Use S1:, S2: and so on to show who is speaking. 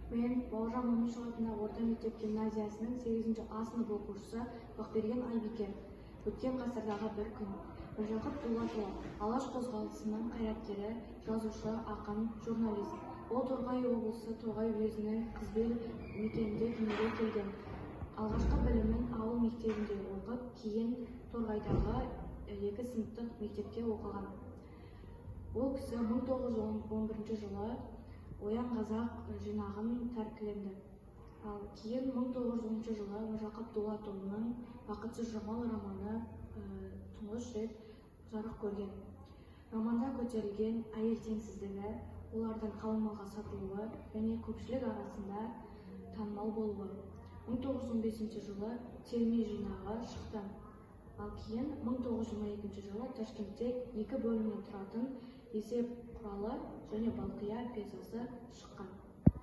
S1: Мен, Бауыржан Момышұлы атындағы орта мектеп гимназиясының 8 А сынып оқушысы Бақберген Айбике. Өткен ғасырдағы бір күн. Міржақып Дулатұлы — Алаш қозғалысының қайраткері, жазушы, ақын, журналист. Ол Торғай облысы Торғай уезінің Қызбел мекенінде дүниеге келген. Алғашқы білімін ауыл мектебінде оқып, кейін Торғайдағы екі сыныптық мектепте оқыған. Ол кісі 1911 жылы «Оян, қазақ» жинағын тәркіленді. Ал кейін 1910 жылы Міржақып Дулатұлының «Бақытсыз Жамал» романы тұңғыш рет жарық көрген. Романда көтерілген әйел теңсіздігі, олардың қалың малға сатылуы және көпшілік арасында танымал болуы. 1915 жылы «Терме» жинағы шықты. Ал кейін 1922 жылы Ташкентте екі бөлімнен тұратын «Есеп құралы» және «Балқия» пьесасы шыққан.